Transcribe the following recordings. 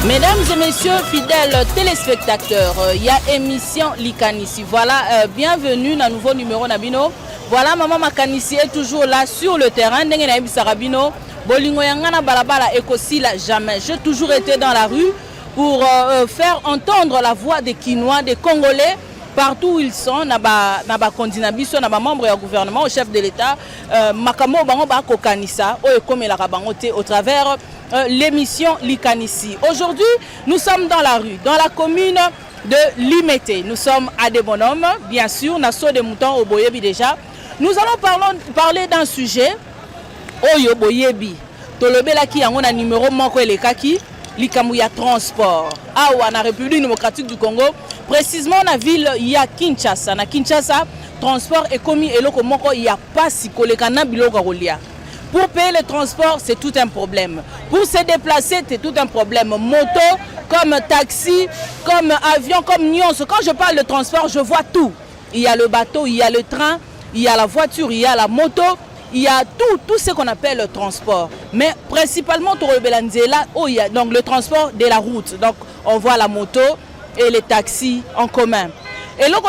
Mesdames et messieurs, fidèles téléspectateurs, il y a émission Likanisi. Voilà, bienvenue dans nouveau numéro na bino. Voilà, maman Makanisi est toujours là sur le terrain. Ndenge nayebisaka bino, bolingo ya nga na balabala ekosila jamais. J'ai toujours été dans la rue pour faire entendre la voix des Kinois, des Congolais, partout où ils sont, na ba na bakonzi na biso, na ba membre ya gouvernement, au chef de l'État, makambo bango bakokanisa oyo ekomelaka bango te au travers l'émission Likanisi. Aujourd'hui, nous sommes dans la rue, dans la commune de Limete. Nous sommes à des bonhommes, bien sûr, na saut de mouton oyo boyebi déjà. Nous allons parler d'un sujet oyo boyebi. Tolobelaki yango na numéro moko elekaki, likambo ya transport. Awa na République démocratique du Congo, précisément na ville ya Kinshasa. Na Kinshasa, transport ekomi eloko moko ya pasi koleka na biloko ya kolia. Pour payer le transport, c'est tout un problème. Pour se déplacer, c'est tout un problème. Moto, comme taxi, comme avion, comme nyonso. Quand je parle de transport, je vois tout. Il y a le bateau, il y a le train, il y a la voiture, il y a la moto, il y a tout, tout ce qu'on appelle le transport. Mais principalement, tolobela nzela, oh, il y a donc le transport de la route. Donc, on voit la moto et les taxis en commun. Et là,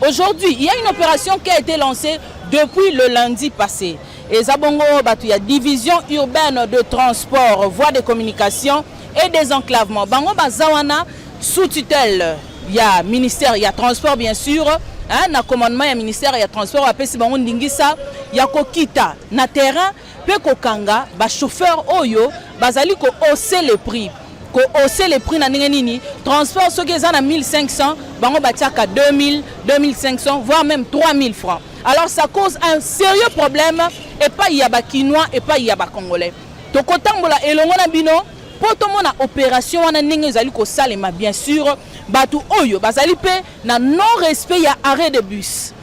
aujourd'hui, il y a une opération qui a été lancée depuis le lundi passé. Eza bongo bato ya division urbaine de transport, voies de communication et désenclavement. Bango baza wana sous tutelle ya ministère ya transport, bien sûr, hein, na commandement ya ministère ya transport, apesi bango ndingisa ya kokita na terrain mpe kokanga bachauffeur oyo bazali kohausser le prix. Kohausser le prix na ndenge nini? Transport soki eza na 1500, bango batiaka 2000, 2500, voire même 3000 francs. Alors ça cause un sérieux problème epai ya Bakinois, epai ya Bacongolais. Tokotambola elongo na bino mpo tomona opération wana ndenge ezali kosalema. Bien sûr, bato oyo bazali mpe na non respect ya arrêt de bus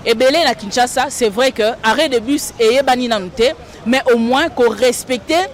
ebele na Kinshasa. C'est vrai que arrêt de bus eyebani nanu te, mais au moins korespecter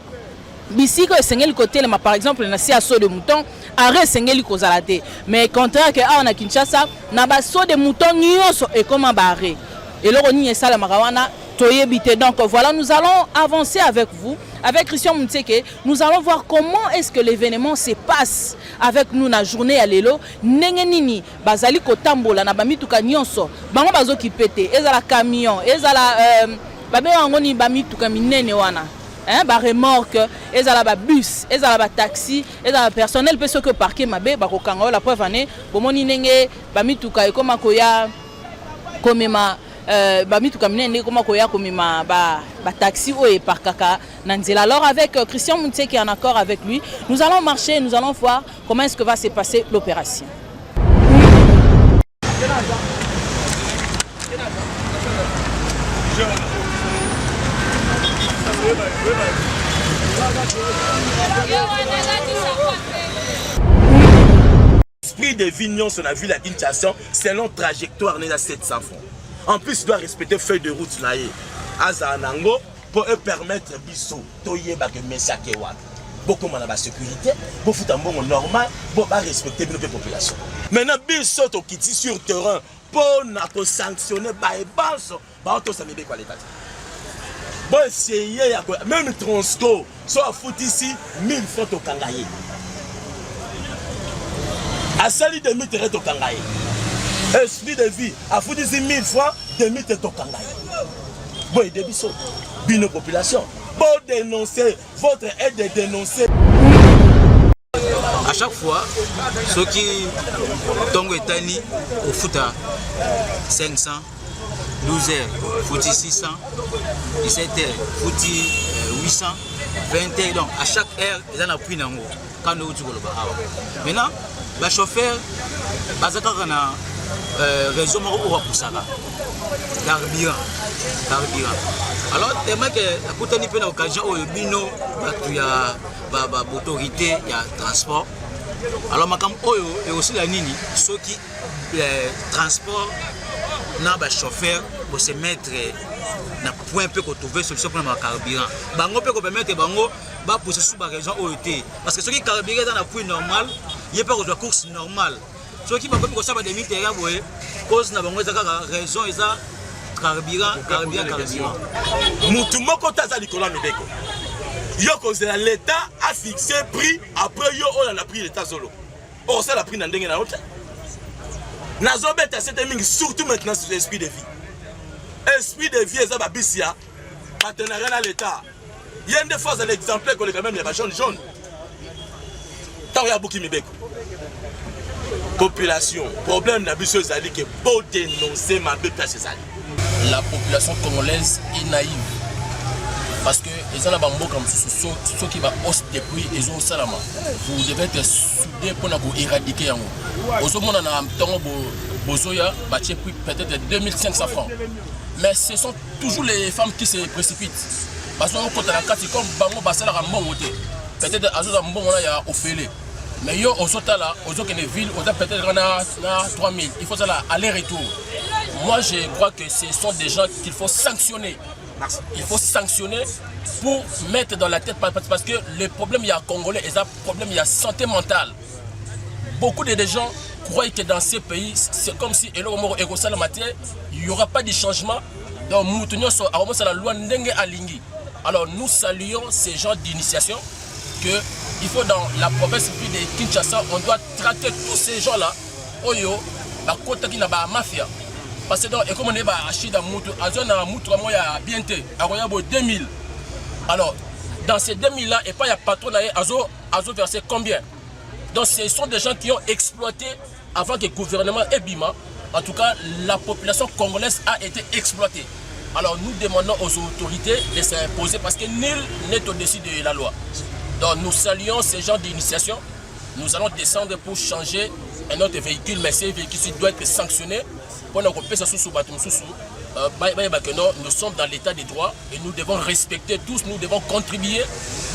bisika esengeli kotelema. Par exemple, na se ya saut de mouton, arrêt esengeli kozala te, mais contraire ke awa na Kinshasa, na basaut de mouton nyonso ekóma baarrêt. Eloko nini esalemaka wana, toyebi te. Donc voilà, nous allons avancer avec vous, avec Christian Muntseke. Nous allons voir comment est-ce que l'événement se passe avec nous na journée ya lelo, ndenge nini bazali kotambola na bamituka nyonso. Bango bazokipe te, ezala camion, ezala babengaka yango nini, bamituka minene wana, hein, baremorque, ezala babus, ezala bataxi, ezala personnel mpe. Soki oparke mabe, bakokanga oyo. La preuve ane, bomoni ndenge bamituka ekóma koya komema bamituka minene, ndenge ekóma koya komema bataxi oyo eparkaka na nzela. Alors avec Christian Muntseke, en accord avec lui, nous allons marcher, nous allons voir comment est-ce que va se passer l'opération. Esprit de vie nyonso na ville ya Kinshasa, selon trajectoire na eza 700 francs. En plus, doit respecter feuille de route na ye, azala nango mpo epermettre biso toyebaka mesake wapi. Bokóma na basécurité, bofuta mbongo normal, bo barespecte bino mpe population. Maintenant, biso tokiti sur terrain mpo na kosanctionne baebanso baotosa mibeko ya leta te. Boessaye ya même Transco, so afutisi 1000 francs, tokanga ye. Asali demi terrain, tokanga ye. Esprit de vie afutisi 1000 francs, demi te, tokanga ye. Boyede biso, bino population, bodénoncer, votre aide de dénoncer. À chaque fois, soki ntongo etani, ofuta 500, 12 heures futi 600, 17 heures futi 800, 20 heures. Donc à chaque heure eza na prix nango. Kando outi koloba awa, maintenant bachauffeur baza kaka na raison moko oyo bapusaka carburant, carburant. Alors tellement ke akutani mpe na occasion oyo, bino bato ya baautorité ya transport, alors makambo oyo ekosila nini soki transport na bachauffeur bose mettre na point mpe kotrouver solution mpona bacarburant, bango mpe kopermettre bango bapousser su baraison oyo te? Parce que soki carburant eza na prix normal, ye mpe akozwa course normale. Soki bakomi kosala bademi terrain boye, cause na bango eza kaka raison eza carburant, carburant, carburant. Mutu moko te aza likolo ya mibeko. Yo kozela l'État a fixé prix, après yo olanda prix l'État zolo. Okosala prix na ndenge na yo te. Nazobeta sete mingi, surtout maintenant sur l'esprit de vie. Esprit de vie eza babisi ya partenariat na l'État. Ye nde fo azala exemplaire koleka meme ya ba jaune jaune. Ntango ya buki mibeko. Population, problème na biso ezali ke bo dénoncer mabe place ezali. La population congolaise est naïve parce que eza na bamboka mosusu soki ba hausse de prix ezosalama, vous devez être soudé mpona koéradiquer yango. Ozomona na ntongo bozoya batie prix peut-être 2500 francs, mais ce sont toujours les femmes qui se précipitent. Bazokota na kati comme bango basalaka mbongo te, peut-être azozwa mbongo na ya ofele, mais yo ozotala ozokende ville, oza peut-être na 3000, il faut sala aller-retour. Moi, je crois que ce sont des gens qu'il faut sanctionner. Il faut sanctionner pour mettre dans la tête, parce que le problème il y a congolais et ça problème il y a santé mentale. Beaucoup de gens croient que dans ces pays c'est comme si eloko moko ekosalama te, il y aura pas de changement. Donc mutu nyonso akomosala loi ndenge alingi. Alors nous saluons ces gens d'initiation que il faut dans la province de Kinshasa, on doit traquer tous ces gens là oyo bakotaki na ba mafia, parce que donc ekoma nde ba ashida mutu azwa na mutu moko ya bien te, akoya boye 2000. Alors dans ces 2000 là, epai ya patron na ye azo verser combien? Donc ce sont des gens qui ont exploité avant que le gouvernement ebima. En tout cas, la population congolaise a été exploitée. Alors nous demandons aux autorités de s'imposer parce que nul n'est au-dessus de la loi. Donc nous saluons ces genres d'initiation. Nous allons descendre pour changer un autre véhicule, mais ces véhicules doivent être sanctionnés. Pour nous repérer sous nous sommes dans l'état de droit et nous devons respecter tous, nous devons contribuer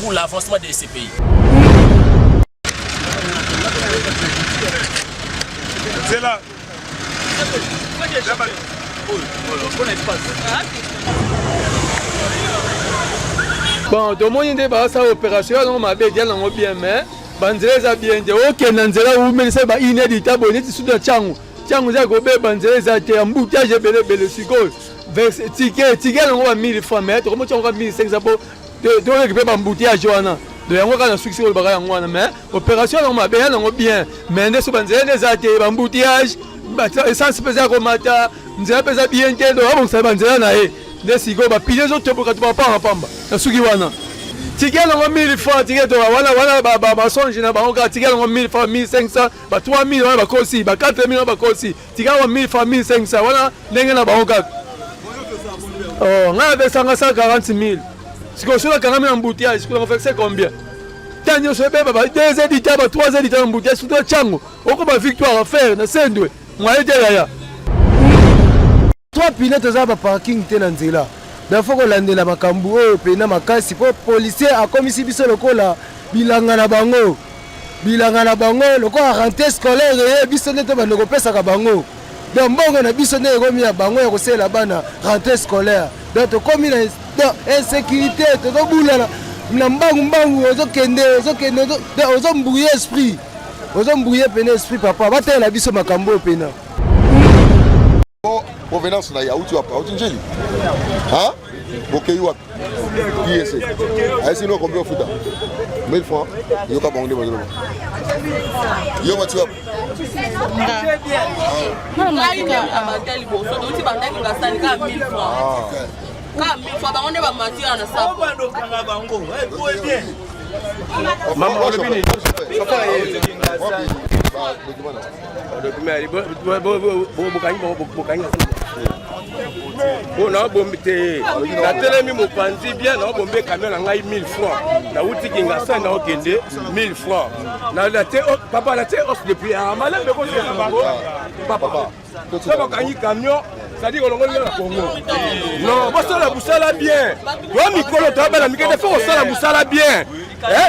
pour l'avancement de ces pays. C'est là. Bon, tomoni nde basala opération yango mabe dia nango bien, mais banzela eza bien te. Okende na nzela umelisa ba une heure du temps boye neti sutu na Tshangu. Tshangu eza kobeba, nzela eza te, embouteillage ebele ebele. Sikoyo ticket ticket yango ba 1000 francs, mais tokomi Tshangu ka 1500 po toleki mpe baembouteillage wana. Donc yango kaka na suki sikoyo olobaka yango wana, mais opération yango mabe ya nango bien, mais nde so banzela nde eza te, baembouteillage, essence mpe eza komata, nzela mpe eza bien te. Donc abongisa banzela na ye nde sikoyo bapine ezotomboka to bapamba pamba na suki wana. Ticket yango 1000 francs, ticket to wana wana basonge na bango kaka ticket yango 1000 francs, 1500, ba 3000 wana bakosi, ba 4000 wana bakosi. Ticket yango 1000 francs, 1500 wana ndenge na bango kaka. Oh, ngai apesanga 140 000. Sikoyo soki akangami na embouteillage, sikoyo nakoverse combien? Ntango nyonso ebeba ba 2 heures du temps, ba 3 heures du temps na embouteillage, surtout Tshangu okoma Victoire affaire na Sendwe mwaye te yaya. Trois pneus toza ba parking te na nzela. Donc faut kolandela makambo oyo pena makasi po policier akomisi biso lokola bilanga na bango. Bilanga na bango lokola rentrée scolaire eye biso nde tobanda kopesaka bango. Donc mbongo na biso nde ekomi ya bango ya kosalela bana rentrée scolaire. Donc tokomi na insécurité, tozobulana na mbangu mbangu, ozokende ozokende, ozombrouye esprit, ozombrouye pena esprit papa. Batalela biso makambo oyo pena. Provenance na ye auti wapi? Auti Njili. Ha? Bokei wapi? IEC. Ayesi no combien ofuta? 1000 francs. Yoka bango nde bazoloba. Yo bati wapi? Ngai nde nabata liboso, touti bandaki basali kaka 1000 francs, kaka 1000 francs, bango nde bamati wana na sapo. Mama olobi nini? Bokangi po naobombi te, natelemi mopanzi bien, naobombe camion na ngai 1000 francs, nauti Kingasani, naokende 1000 francs natie papa, natie os depuis malembe kozela bango papa. So bakangi camion, c'est-à-dire olongoli na Congo. Non, bosala mosala bien, toa mikolo, toa bana mike te, fo kosala mosala bien.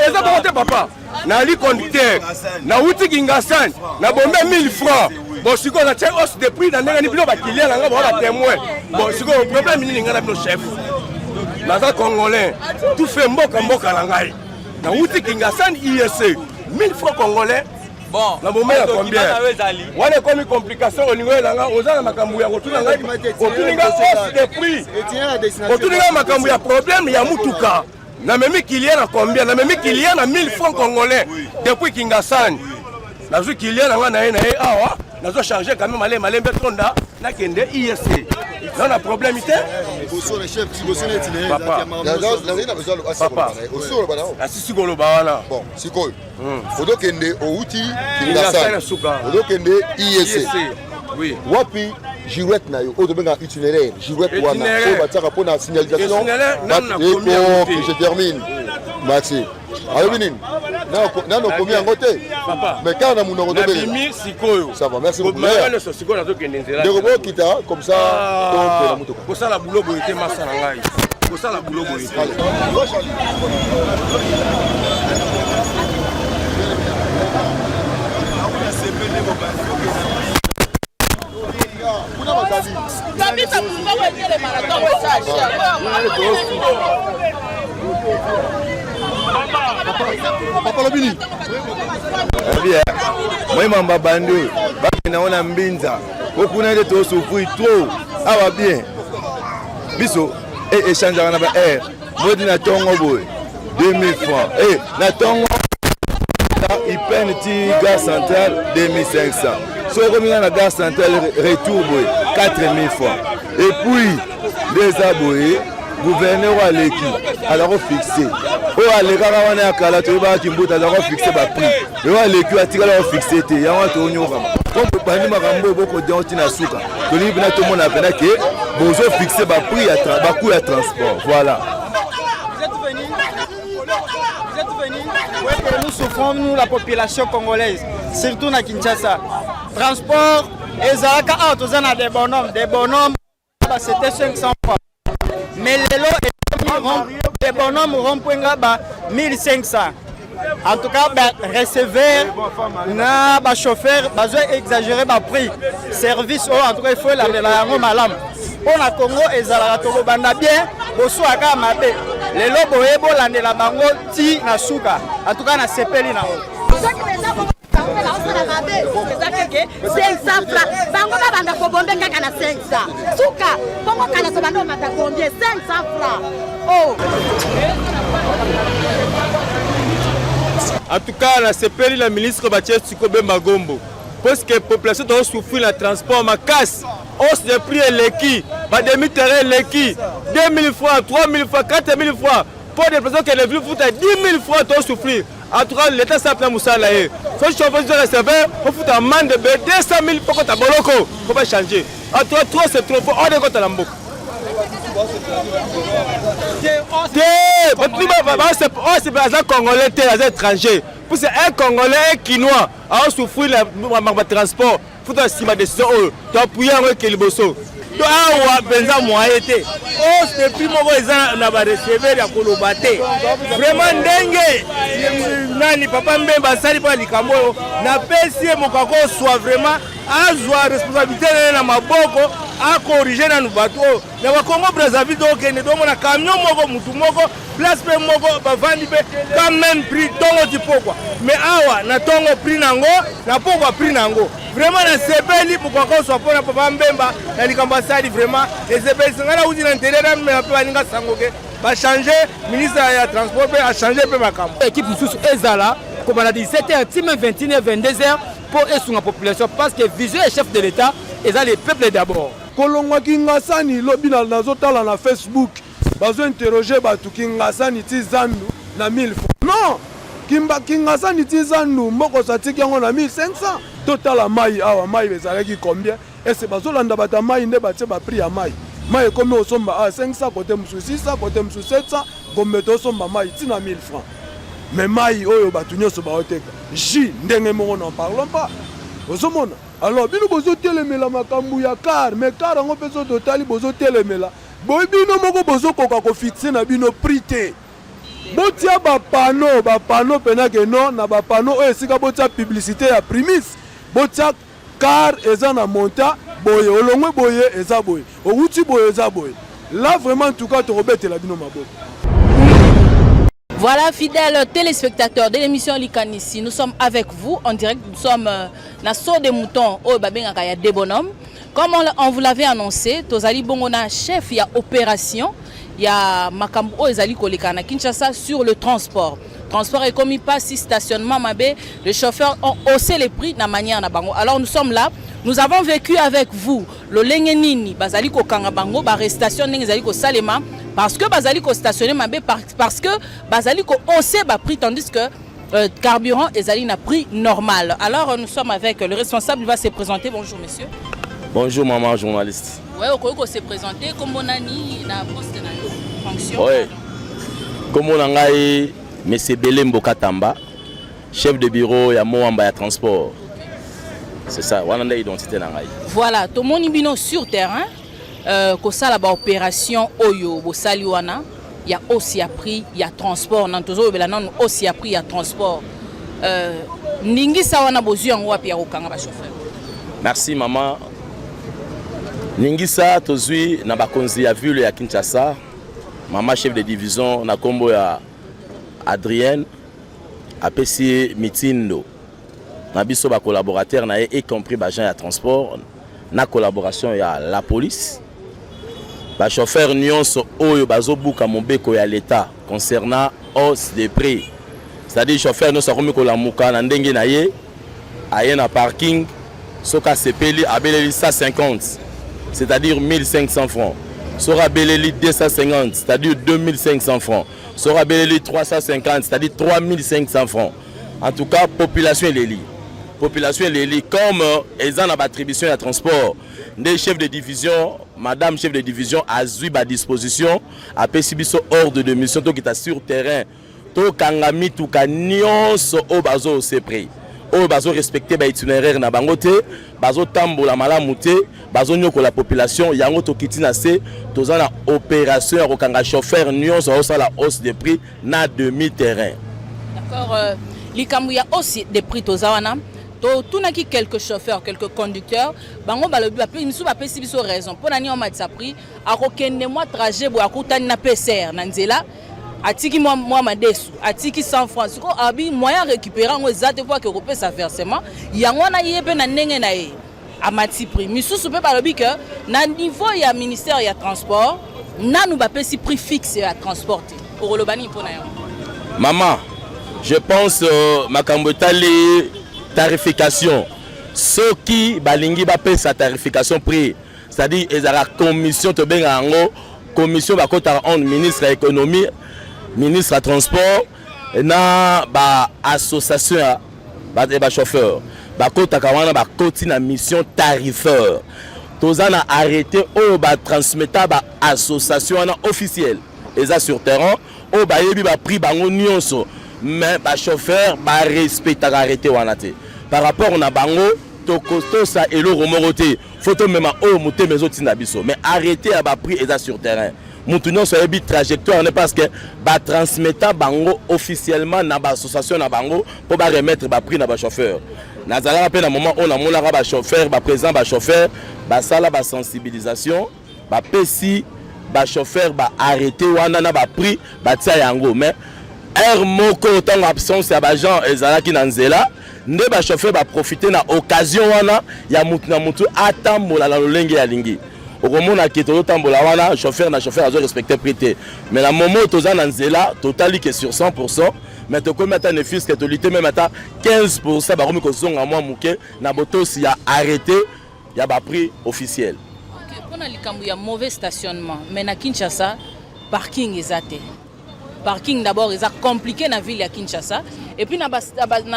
Eza bongo te papa. Nali conducteur, nauti Kingasani, nabombe 1000 francs. Bon, sikoyo natie hausse de prix na ndenge ni bino bakilia na nga boa batémoin. Bon, sikoyo problème nini ngai na bino chef? Naza congolais, tout fait mboka mboka na ngai. Nauti Kingasani IEC, 1000 francs congolais. Bon, na bomela combien wana? Ekomi complication. Olingo oyelanga, oza na makambo ya kotuna ngai, otuni nga hausse de prix, otuni nga makambo ya problème ya mutuka. Namemi client na combien? Namemi client na 1000 francs congolais depuis Kingasani. Nazwi client na ngai na ye na ye awa, nazo charger quand même malembe malembe tonda nakende ISC. Na na problème te. Papa. Papa. Asisi koloba wana. Bon, sikoyo. Ozokende outi Kingasani. Ozokende ISC. Oui. Wapi girouette na yo oyo tobengaka itinéraire girouette wana oyo batiaka mpo na signalisation je termine merci alobi nini nano okomi yango te mais kaka na monoko tobelabimi sikoyo ça va merci beaucoup ndeko bokita comme ça tokela motuka kosala bulo boye te masa na ngai kosala bulo boye te Papa lobi nini? Moi mamba bandi oyo bakenda ngo na mbinza okuna nde tosouffrir trop awa bien biso e echangeaka na ba aire modi na ntongo boye 2000 francs e na ntongo ipene ti gare centrale 2500 soki okomi nga na gare centrale retour boye 4000 francs et puis nde eza boye gouverneur oyo aleki aza kofixe oyo alekaka wana ya kala toyebaka kimbuta aza kofixe baprix oyo aleki oyo atikala kofixe te yango wana tonyokama comme bobandi makambo oyo bokodia ntina suka tolingi mpena tomona mpena ke bozofixe baprix ya bacout ya transport voilà. Nous souffrons, nous, la population congolaise, surtout na Kinshasa. Transport, ezalaka awa toza na des bonhommes, des bonhommes, c'était 500 francs. Mais lelo ekomi des bonhommes rond-point ba 1500. En tout cas, ba receveur na ba chauffeur bazo exagérer ba prix. Service oyo en tout cas il faut elandela yango malamu. Mpo na Congo ezalaka tokobanda bien boswaka mabe. Lelo boye bolandela bango ti na suka. En tout cas nasepeli nango. Osala mabe eza keke 500 francs bango babanda kobombe kaka na 500 suka bongo kala tobanda omata combien 500 francs oh. En tout cas nasepeli na ministre batie siko Bemba Gombo parce que population tozo souffrir na transport makasi hausse de prix eleki ba demi terrain eleki 2000 francs 3000 francs 4000 francs mpo déplace okende ville futa 10 000 francs tozo souffrir. En tout cas, l'État s'est appelé Moussa Laye. Faut chauffeur de receveur, faut foutre amende de 200 000 pour qu'on boloko, faut pas changer. En tout cas, trop c'est trop, faut ordre contre la mboka. Te, bato baza congolais te, aza étranger. Pour c'est un congolais, un kinois, a souffrir la transport. Futa nsima decision oyo to appuyer yango eke liboso. To awa mpenza moye te hausse de prix moko eza na ba receveur ya koloba te vraiment ndenge nani papa Mbemba asali mpo ya likambo oyo napesi ye mokako oswa vraiment azwa responsabilité na ye na maboko akorige nanu bato oyo na bakongo Brazzaville tokende tomona camion moko mutu moko place mpe moko bavandi mpe ka même prix ntongo ti pokwa mais awa na ntongo prix nango na pokwa prix nango vraiment nasepeli mokwakoswa mpo na papa Mbemba na likambo asali vraiment esepelisi ngai nauti na interieur namema mpe baninga sango ke bachange ministre ya transport mpe achange mpe makambo. Equipe mosusu ezala kobanda 17h ti meme 21h 22h mpo esunga population parce que vision ya chef de l'État eza le peuple d'abord. Kolongwa Kingasani lobi nazotala na Facebook bazo interroger batu Kingasani ti zandu na 1000 francs non Kimba Kingasani ti zandu Mbokoso atiki yango na 1500 totala mayi awa mayi ezalaki combien ese bazolanda bato ya mayi nde batie ba prix ya mayi mayi ekomi osomba awa 500 kote mosusu 600 kote mosusu 700 Gombe tosomba mayi ti na 1000 francs mais mayi oyo bato nyonso baoteka jus ndenge moko n'en parlons pas ozomona alors bino bozotelemela makambo ya car mais car yango mpe so totali bozotelemela boye bino moko bozokoka kofixe na bino prix te botia bapano bapano mpena ke non na bapano oyo esika botia publicité ya primis botia car eza na monta boye olongwe boye eza boye owuti boye eza boye là vraiment en tout cas tokobetela bino maboko. Voilà, fidèles téléspectateurs de l'émission Likanisi, nous sommes avec vous en direct. Nous sommes na saut des moutons oyo babengaka ya des bonhommes. Comme on vous l'avait annoncé, tozali bongo na chef ya opération. ya makambo oyo ezali koleka na Kinshasa sur le transport. Transport ekomi pasi, stationnement mabe, les chauffeurs ont haussé les prix na manière na bango. Alors nous sommes là, nous avons vécu avec vous lolenge nini bazali kokanga bango, ba arrestation ndenge ezali kosalema parce que bazali ko stationner mabe, parce que bazali ko hausser ba prix tandis que carburant ezali na prix normal. Alors nous sommes avec le responsable, il va se présenter. Bonjour monsieur. Bonjour maman journaliste. Ouais, okoki ko se présenter kombo nani na poste na yo, fonction. Ouais. Kombo na ngai monsieur Belembo Katamba, chef de bureau ya Moamba ya transport. C'est ça, wana nde identité na ngai. Voilà, tomoni bino sur terrain kosala ba opération oyo bosali wana ya hausse ya prix ya transport na tozolobela nanu hausse ya prix ya transport. Ndingisa wana bozwi yango wapi ya kokanga ba chauffeur? Merci maman. Ningisa tozwi na bakonzi ya ville ya Kinshasa, mama chef de division na kombo ya Adrienne apesi mitindo na biso ba collaborateur na ye, y compris ba agent ya transport na collaboration ya la police, ba chauffeur nyonso oyo bazobuka mobeko ya l'État concernant hausse des prix, c'est-à-dire chauffeur nyonso akomi kolamuka na ndenge na ye, aye na parking, soki asepeli abeleli 150, c'est-à-dire 1500 francs, soki abeleli 250, c'est-à-dire 2500 francs, soki abeleli 350, c'est-à-dire 3500 francs. En tout cas population eleli, population eleli. Comme eza na baattribution ya transport nde chef de division, madame chef de division azwi badisposition, apesi biso ordre de mission tokita sur terrain, tokanga mituka nyonso oyo bazo prix, oyo bazorespecte baitinéraire na bango te, bazotambola malamu te, bazonyokola population. Yango tokiti na se, toza na opération ya kokanga chauffeur nyonso azosala hausse de prix na demi terrain. D'accord, likambo ya hausse de prix, toza wana, totunaki quelques chauffeurs, quelques conducteurs, bango balobi, misusu bapesi biso raison mpo na nini omatisa prix. Akokende mwa trajet boye, akutani na PCR na nzela, atiki mwa madesu, atiki 100 francs. Sikoyo abi moyen récupérer yango eza te, po ake kopesa versement yango wana, ye mpe na ndenge na ye amati prix. Misusu mpe balobi ke na niveau ya ministère ya transport nanu bapesi prix fixe ya transport te. Okoloba nini mpona yango? Mama, je pense makambo etali tarification, soki balingi bapesa tarification prix, c'est-à-dire ezalaka commission, tobengaka yango commission, bakotaka entre ministre ya économie, ministre ya transport na baassociation ya bachauffeur. Bakotaka wana, bakoti na mission tarifaire. Toza na arrêté oyo batransmeta baassociation wana officielle, eza sur terrain, oyo bayebi baprix bango nyonso, mais bachauffeur barespectaka arrêté wana te. Par rapport na bango, tokotosa eloko moko te, fo tomema oyo motema ezotinda biso. Mais arrêté ya baprix eza sur terrain, mutu nyonso ayebi trajectoire ne, parce que batransmeta bango officiellement na baassociation na bango mpo baremettre baprix na bachauffeur. Nazalaka mpe na moment oyo namonaka bachauffeur, baprésident bachauffeur basala basensibilisation, bapesi bachauffeur baarrêté wana na baprix batia yango. Mais heure moko, ntango absence ya baagent ezalaki na nzela, nde bachauffeur baprofite na occasion wana ya mutu na mutu atambola na lolenge alingi. Okomona ke tozotambola wana, chauffeur na chauffeur azorespecte prix te. Mais na moment oyo toza na nzela, totali ke sur 100, mais tokomi ata ne fût-ce que toli te, même ata 15, bakomi kozonga mwa moke na botosi ya arrêté ya baprix officiel. Mpona likambo ya mauvais stationnement, mais na Kinshasa parking eza te. Parking d'abord eza compliqué na ville ya Kinshasa, et puis na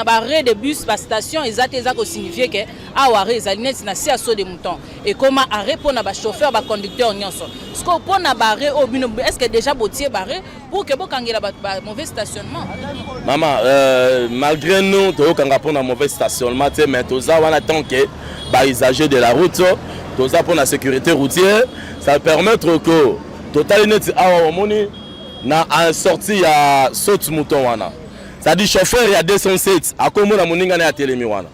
baarrêt de bus, bastation eza te. Eza kosignifie ke awa arrêt ezali neti na se ya saut de mouton, ekóma arrêt mpona bachauffeur, baconducteur nyonso. Sikoyo mpona baarrêt oyo bino, est ce que déjà botie baarrêt pour ke bokangela bato ba mauvais stationnement? Mama, malgré nous toyokanga mpona mauvais stationnement te, mais toza wana tant que bausager de la route, toza mpona sécurité routière. Ça permettre que totali neti awa, omoni na sortie ya saut mouton wana, c'est-à-dire chauffeur ya 207 akomona moninga na ye atelemi wana,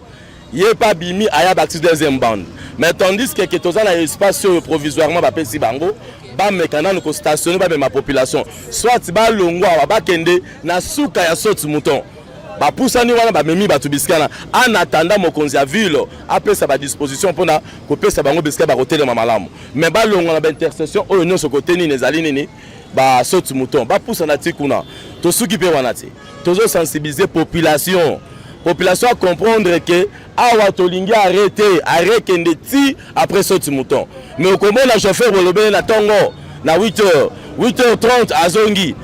ye mpe abimi aya bakisi deuxième bande. Mais tandis que ke toza na espace oyo provisoirement bapesi bango, bameka nanu kostationne, bamema population, soit balongwa awa, bakende na suka ya saut mouton, bapusani wana, bamemi bato bisika na en attendant mokonzi ya ville apesa badisposition mpona kopesa bango bisika bakotelema malamu. Mais balongwa na baintersection oyo nyonso, kote nini ezali nini. Ba saute mouton bapusana ti kuna. Tosuki mpe wana te, tozosensibiliser population. Population a comprendre que awa tolingi arrete arrêt kende ti après saute mouton. Mais okomona chauffeur bolobele na ntongo na 8 h 8 h 30 azongi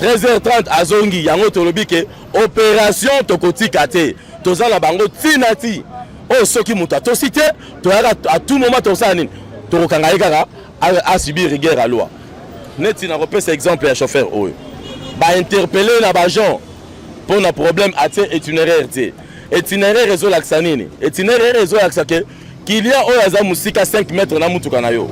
13 h 30 azongi. Yango tolobi ke opération tokotika te, toza na bango ntina ti oyo. Soki moto atosi te, toyaka à tout moment, tokosala nini? Tokokanga ye kaka asubir rigueur ya loi. Neti nakopesa exemple ya chauffeur oyo bainterpeller na baagent mpo na problème atie itinéraire te. Itinéraire ezolakisa nini? Itinéraire ezolakisa ke client oyo aza mosika 5 mètre na mutuka na yo,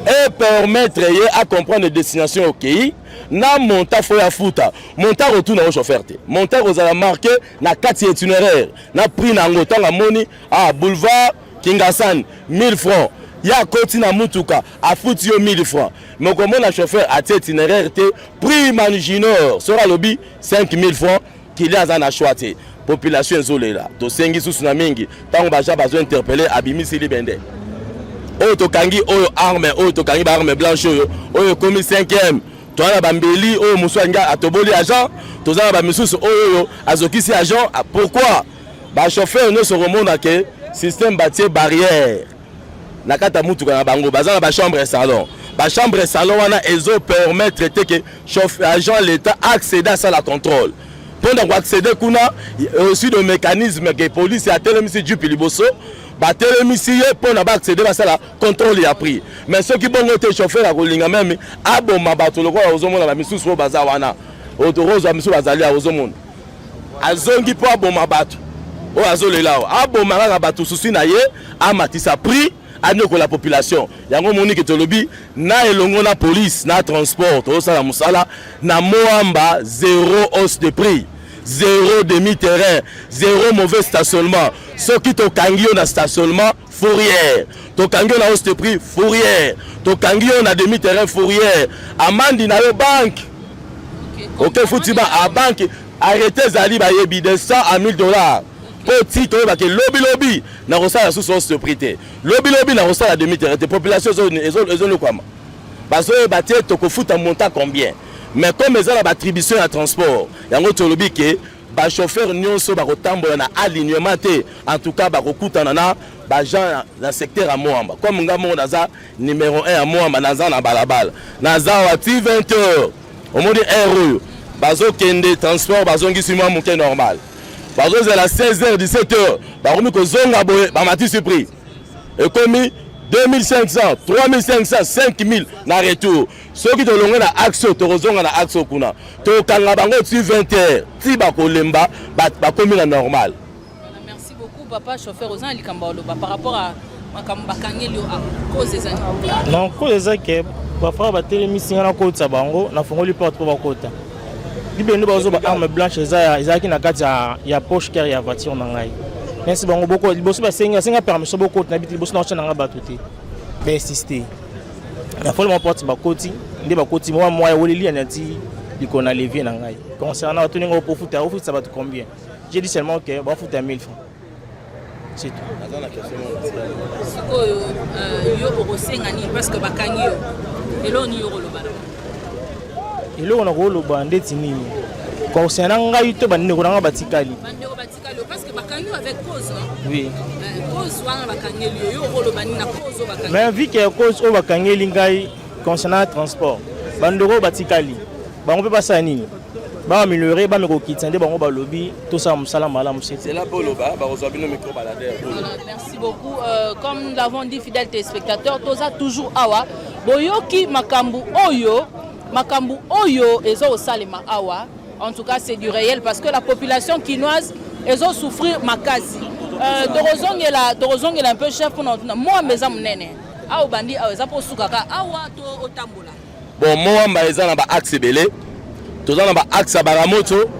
e permettre ye acomprendre destination okei na montant fo ya futa. Montant retour na yo chauffeur te, montant kozala marqué na kati ya itinéraire na prix na yango. Ntango amoni ah, boulevard Kingasani 1000 francs, ye akoti na mutuka, afuti yo 1000 francs. Mais okomona chauffeur atie itinéraire te, prix Manu Junior soki alobi 5000 francs, client aza na choix te. Population ezolela, tosengi susu na mingi. Ntango baja bazointerpeller, abimisi libende oyo tokangi, oyo arme oyo tokangi, baarme blanche oyo, oyo ekomi 5e. Toza na bambeli oyo mosusu alingi atoboli agent, toza na bamisusu oyo oyo azokisi agent. Pourquoi bachauffeur nyonso komona ke système batie barrière na kati ya mutuka na bango, baza na bachambre salon? Bachambre salon wana ezopermettre te ke agent l'état accéder asala contrôle. Mpo na koaccéder kuna, aussi de mécanisme ke police atelemisi jeep liboso, batelemisi ye mpo na baaccéder basala contrôle ya prix. Mais soki bongo te, chauffeur akolinga meme aboma bato lokola ozomona bamisusu oyo baza wana. Otokozwa misusu bazali awa, ozomona azongi mpo aboma bato oyo azolela awa, aboma kaka bato. Susi na ye amatisa prix, anyokola population. Yango moniki tolobi na elongo na police na transport, tozosala mosala na Mont-Amba: zéro hausse de prix, zéro demi terrain, zéro mauvais stationnement. Soki tokangi yo na stationnement, fourrière. Tokangi yo na hausse de prix, fourrière. Tokangi yo na demi terrain, fourrière. Amende na yo banque, oke futi ba a banque. Arrêté ezali, bayebi, de 100 à 1000 $. Mpo ti toyebake lobilobi nakosala susu hausse de prix te, lobilobi nakosala demi terrain te. Population ezolokwama, bazoyeba te tokofuta montant combien. Mais comme eza na baattribution ya transport, yango tolobi ke bachauffeur nyonso bakotambola na alignement te. En tout cas bakokutana na baagent na secteur ya Mont-Amba. Comme nga moko naza numéro 1 ya Mont-Amba, naza na balabala, naza awa ti 20 heures. Omoni heure oyo bazokende transport, bazongisi mwa moke normal. Bazozela 16 heures, 17 heures, bakomi kozonga boye, bamatisi prix, ekomi 2500, 3500, 5000 na retour. Soki tolongwe na axe, tokozonga na axe kuna, tokanga bango ti 20 heures, ti bakolemba, bakomi na normal. Merci beaucoup, papa chauffeur. Oza na likambo oloba par rapport à makambo bakangeli yo awa? Cause eza nini? Non, cause eza ke bafrère batelemisi nga, nakotisa bango, nafongoli porte mpo bakota. Libende bazoba arme blanche ezalaki na kati ya poche ker ya voiture na ngai. Merci bango boko liboso basengi, basenga permission bokota na biti liboso na otya na ngai bato te, bainsiste na foli mwa porte, bakoti nde bakoti mwa mwa eweleli ya nati likolo na levier na ngai. Concernant bato ndenge ofuta, ofutisa bato combien? J'ai dit seulement que bafuta 1000 francs, c'est tout. Sikoyo yo okosenga nini? Parce que bakangi yo, eloko nini yo okoloba na Eloko na koloba ndeti nini concernant ngai to bandeko na ngai batikali? Bandeko batikali yo, parce que bakangi yo avec cause, non? Oui. Cause wana bakangeli yo, yo okoloba nini na cause oyo bakangi? Mais vu que cause oyo bakangeli ngai concernant transport, bandeko oyo batikali bango mpe basala nini? Baaméliorer, bameka kokitisa nde bango balobi tosala mosala malamu. C'est là boloba, bakozwa bino micro baladeur. Voilà, merci beaucoup. Comme nous l'avons dit, fidèles téléspectateurs, toza toujours awa. Boyoki makambu oyo, makambu oyo ezo osalema awa. En tout cas, c'est du réel parce que la population kinoise ezo souffrir makasi. Tokozongela, tokozongela un peu chef pour moi meza munene. Awa bandi awa eza po sukaka awa to otambola? Bon, Mont-Amba eza na baaxe ebele. Toza na baaxe ya Baramoto,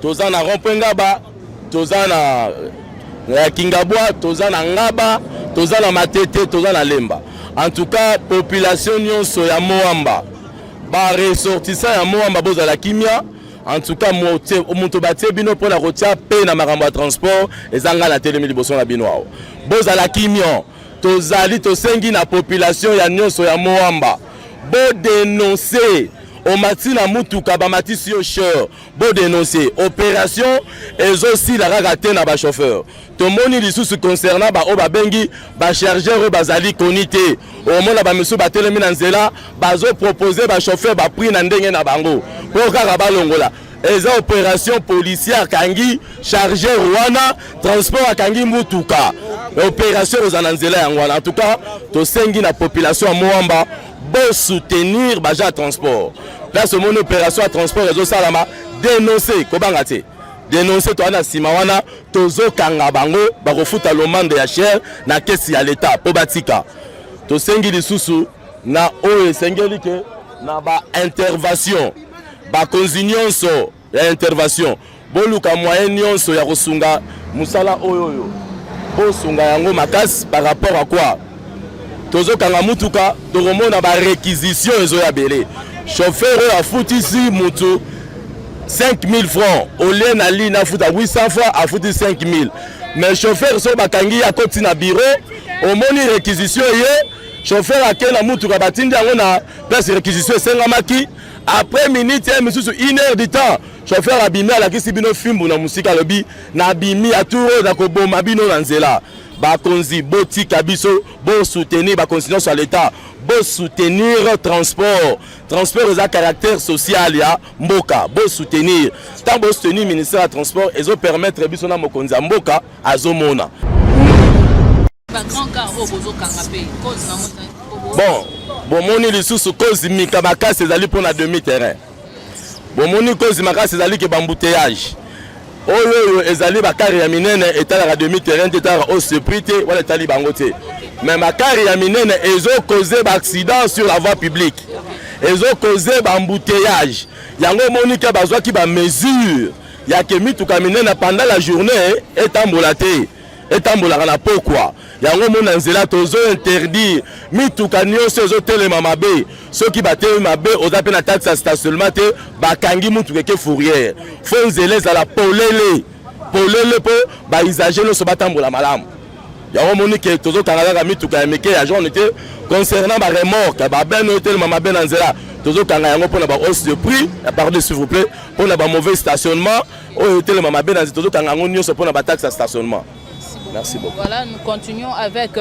toza na rond point Ngaba, toza na ya Kingabwa, toza na Ngaba, toza na Matete, toza na Lemba. En tout cas population nyonso ya Mont-Amba, baressortissant ya Mont-Amba, bozala kimia. En tout cas moto batie bino mpona kotia mpe na makambo ya transport eza ngai. Natelemi liboso na bino awa, bozala kimia. Tozali tosengi na population ya nyonso ya Mont-Amba, bodénoncer. Omati na mutuka bamatisi yo cher, bo denoncer. Operation ezosila kaka te na ba chauffeur. Tomoni lisusu concernant ba oyo babengi ba chargeur oyo bazali koni te. Omona ba misusu batelemi na nzela bazo proposer ba chauffeur ba prix na ndenge na bango po kaka balongola. Eza operation policière akangi chargeur wana, transport akangi mutuka. Operation kozala na nzela yango wana. En tout cas, tosengi na population ya Moamba bo soutenir ba agent ya transport. Place omoni operation ya transport ezosalama, denoncer, kobanga te. Denoncer toza na nsima wana, tozokanga bango, bakofuta lomande ya cher na kesi ya leta po batika. Tosengi lisusu na oyo esengeli ke na ba intervention, bakonzi nyonso ya intervention boluka moyen nyonso ya kosunga mosala oyo oyo bosunga yango makasi par rapport à quoi tozokanga mutuka, tokomona ba réquisition ezoya bele. Chauffeur oyo afutisi mutu 5000 francs au lieu na ligne afuta 800 francs, afuti 5000. Mais chauffeur so bakangi ye akoti na bureau, omoni réquisition ye chauffeur ake na mutuka, batindi yango na place réquisition esengamaki. Après minute ya misusu une heure du temps, chauffeur abimi, alakisi bino fimbu na mosika, alobi nabimi atour oyo nakoboma bino na nzela. Bakonzi botika biso, bosoutenir bakonzi nyonso ya leta, bosoutenir transport. Transport eza caractère social ya mboka, bosoutenir. Ntango bosoutenir ministère ya transport, ezopermettre biso na mokonzi ya mboka azomona. Bon, bomoni lisusu cause mika makasi ezali mpona demi terrain. Bomoni cause makasi ezali ke bambouteillage oyo oyo ezali bakari ya minene etalaka demi terrain te, etalaka hausse de prix te, wana etali bango te. Mais makari ya minene ezokoze baaccident sur la voie publique, ezokoze baembouteillage. Yango omoni ke bazwaki bamesure ya ke mituka minene pendant la journée etambola te, etambolaka na pokwa. Yango omoni na nzela tozo interdire mituka nyonso ezotelema mabe. Soki batelemi mabe, oza mpe na taxe ya stationnement te, bakangi mutuka eke fourrière. Fo nzela ezala polele polele mpo ba usager nyonso batambola malamu. Yango omoni ke tozokanga kaka mituka ya mike ya jaune te. Concernant ba remorque babene oyo etelema mabe na nzela, tozokanga yango mpona ba hausse de prix, pardon s'il vous plaît, mpona ba mauvais stationnement oyo etelema mabe na nzela, tozokanga yango nyonso mpona ba taxe ya stationnement. Merci beaucoup. Voilà, nous continuons avec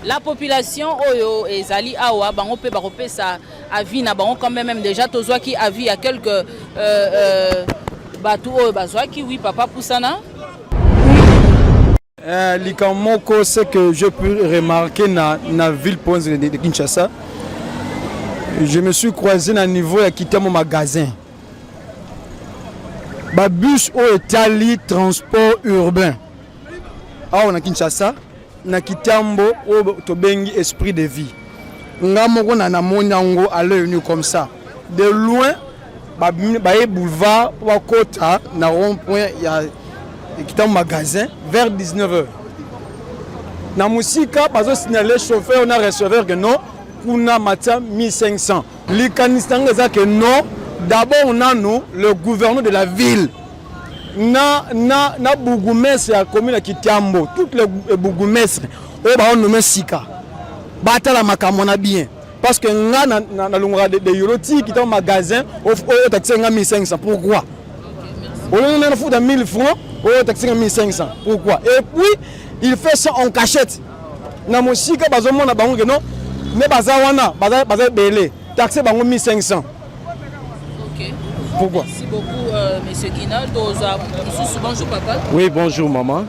la population oyo ezali awa, bango pe bakopesa avis na bango quand même, même déjà tozwaki avis ya quelques bato oyo bazwaki. Oui papa Poussana. Likambo moko, ce que je peux remarquer na ville province de Kinshasa, je me suis croisé na niveau ya Kitamo magasin. Ba bus oyo etali transport urbain awa na Kinshasa na Kitambo oyo tobengi esprit de vie, nga moko na namoni yango à l'œil nu comme ça de loin, baye boulevard po bakota na rond point ya Kitambo magasin vers 19 heures. Na mosika bazosignale chauffeur na receveur que non, kuna matia 1500. Likanisi na nga eza que non, d'abord nanu le gouverneur de la ville na bourgmestre ya commune ya Kitambo, toutes les bourgmestres oyo baonome sika, batala makambo na bien, parce que nga nalongwaka de Yolo ti Kitambo magasin, oyo otakisa nga 1500, pourquoi? Olongi nga nafuta 1000 francs, oyo otakisa nga 1500, pourquoi? Et puis il fait ça en cachette, na mosika bazomona bango ke non, nde baza wana, baza ebele, taxe bango 1500. Ok. Pourquoi? Merci beaucoup, Monsieur Guinal. Bonjour, papa. Oui, bonjour, maman.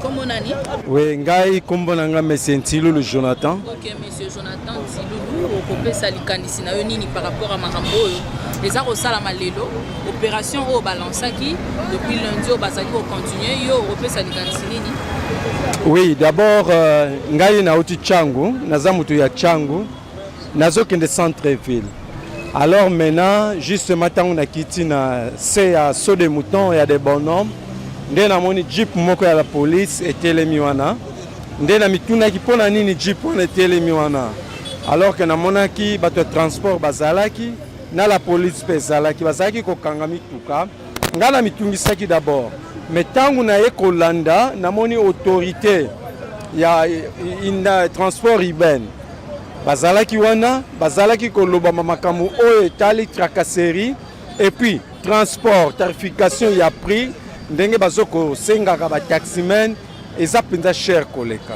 Comment nani? Oui, ngai kombo na nga Monsieur Ntilulu Jonathan. Ok, Monsieur Jonathan Ntilulu, okopesa likanisi na yo nini par rapport à makambo oyo eza kosalama lelo, opération oyo balansaki depuis lundi oyo bazali kocontinue, yo okopesa likanisi nini? Oui, d'abord ngai nauti Tshangu, naza moto ya Tshangu, nazokende centre-ville. Alors maintenant, justement ntango nakiti na se ya saut de mouton ya des bonhommes, nde namoni jeep moko ya la police etelemi wana. Nde na mitunaki mpo na nini jeep wana etelemi wana, alors que namonaki bato ya transport bazalaki na la police mpe ezalaki, bazalaki kokanga mituka. Ngai na mitungisaki d'abord, mais ntango naye kolanda, namoni autorité ya transport urbaine. Bazalaki wana, bazalaki kolobama makambo oyo etali tracasserie et puis transport, tarification ya prix ndenge bazo kosengaka ba taximen eza mpenza cher koleka.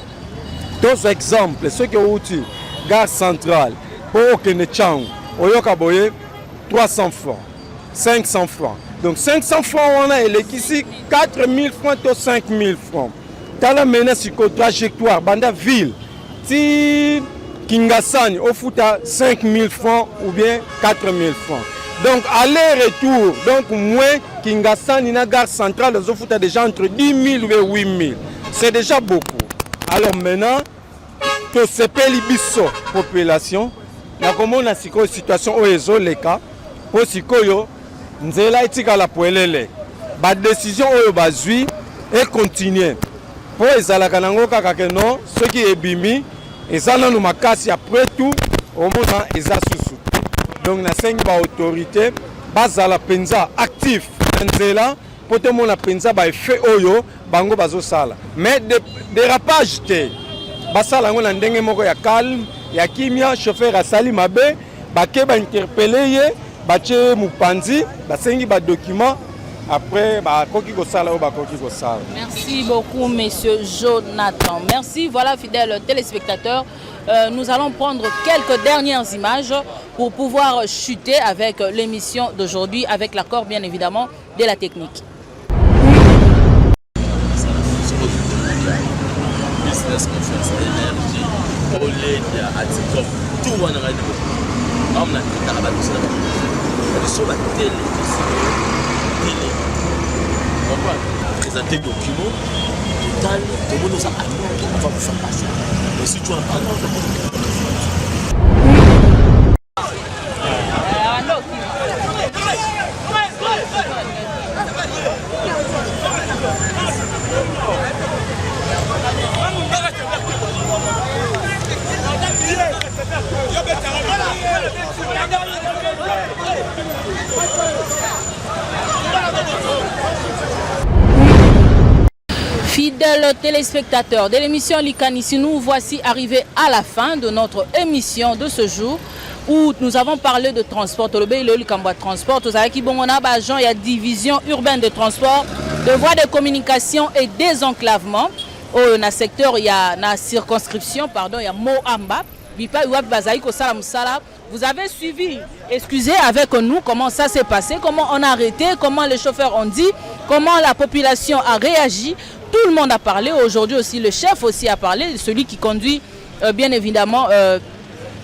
Tozwa exemple, soki outi gare centrale mpo okende Tshangu, oyoka boye 300 francs, 500 francs. Donc 500 francs wana elekisi 4000 francs to 5000 francs. Tala maintenant sikoyo trajectoire banda ville ti Kingasani ofuta 5000 francs ou bien 4000 francs. Donc aller-retour, donc moins Kingasani na gare centrale ozofuta déjà entre 10 000 ou bien 8 000. C'est déjà beaucoup. Alors maintenant tosepeli biso population nakomona sikoyo situation oyo ezoleka mpo sikoyo nzela etikala pwelele badecision oyo bazwi ekontinue mpo ezalaka nango kaka ke non soki ebimi eza nanu makasi après tout omona eza susu donc nasengi baautorité bazala mpenza actif na nzela mpo tomona mpenza baeffet oyo bango bazosala mais dérapage te basala yango na ndenge moko ya calme ya kimia chauffeur asali mabe bake bainterpele ye batie mopanzi basengi badocument après bakoki kosala oyo bakoki kosala. Merci beaucoup monsieur Jonathan. Merci voilà fidèles téléspectateurs. Nous allons prendre quelques dernières images pour pouvoir chuter avec l'émission d'aujourd'hui avec l'accord bien évidemment de la technique. Business confiance énergie oledia aticom tout wana ngai am na tretaka bato na bango biso batelemisi tele comprendre présenter document total tomoni oza alors on va vous faire passer mais si tu as un ordre. Fidèles téléspectateurs de l'émission Likanisi, nous voici arrivés à la fin de notre émission de ce jour où nous avons parlé de transport. Tolobe le likambo ya transport, tozalaki bongo na ba agent ya division urbaine de transport, de voies de communication et désenclavement oyo na secteur ya na circonscription pardon ya Moamba bipai wapi bazali kosala mosala. Vous avez suivi, excusez avec nous comment ça s'est passé, comment on a arrêté, comment les chauffeurs ont dit, comment la population a réagi. Tout le monde a parlé. Aujourd'hui aussi, le chef aussi a parlé, celui qui conduit bien évidemment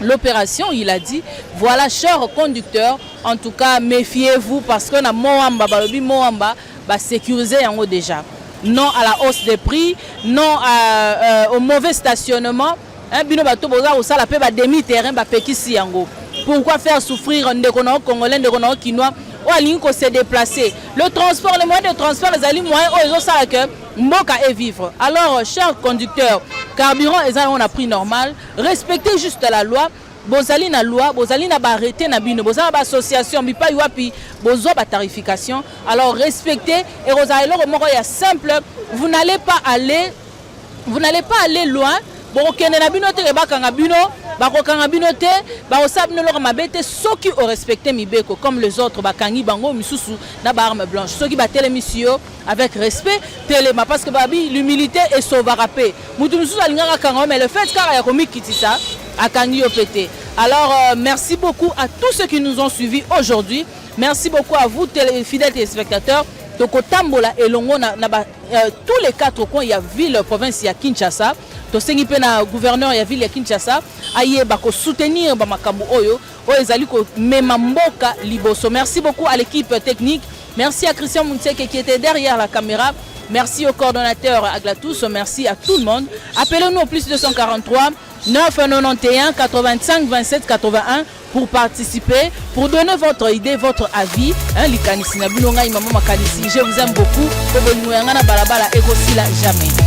l'opération, il a dit, voilà, chers conducteurs, en tout cas, méfiez-vous parce que na Moamba, balobi Moamba, ba sécuriser yango déjà. Non à la hausse des prix, non au mauvais stationnement. Hein, bino bato boza kosala pe ba demi terrain bapekisi yango. Pourquoi faire souffrir ndeko na yo congolais, ndeko na yo kinois oyo alingi ko se déplacer? Le transport, le moyen de transport ezali moyen oyo ezosala que mboka e vivre. Alors, chers conducteurs, carburant eza yango na prix normal, respectez juste la loi. Bozali na loi, bozali na ba arrêté na bino, bozali na ba association bipai wapi bozwa ba tarification. Alors respectez ekozala eloko moko ya simple, vous n'allez pas aller, vous n'allez pas aller loin. Bokokende na bino te ke bakanga bino, bakokanga bino te, bakosala bino eloko mabe te soki o respecter mibeko comme les autres bakangi bango misusu na ba armes blanches. Soki batelemisi yo avec respect, telema parce que babi l'humilité esauvaka pe. Mutu mosusu alingaka akanga yo mais le fait kaka ya komikitisa akangi yo pe te. Alors merci beaucoup à tous ceux qui nous ont suivis aujourd'hui. Merci beaucoup à vous fidèles téléspectateurs. Tokotambola elongo na ba tous les quatre coins ya ville province ya Kinshasa. Tosengi pe na gouverneur ya ville ya Kinshasa ayeba ko soutenir ba makambo oyo oyo ezali ko mema mboka liboso. Merci beaucoup à l'équipe technique. Merci à Christian Muntseke qui était derrière la caméra. Merci au coordonnateur Aglatus. Merci à tout le monde. Appelez-nous au plus 243 991 85 27 81 pour participer, pour donner votre idée, votre avis. Hein, likanisi na bino ngai maman makanisi. Je vous aime beaucoup. Ko bolingo ya nga na balabala ekosila jamais.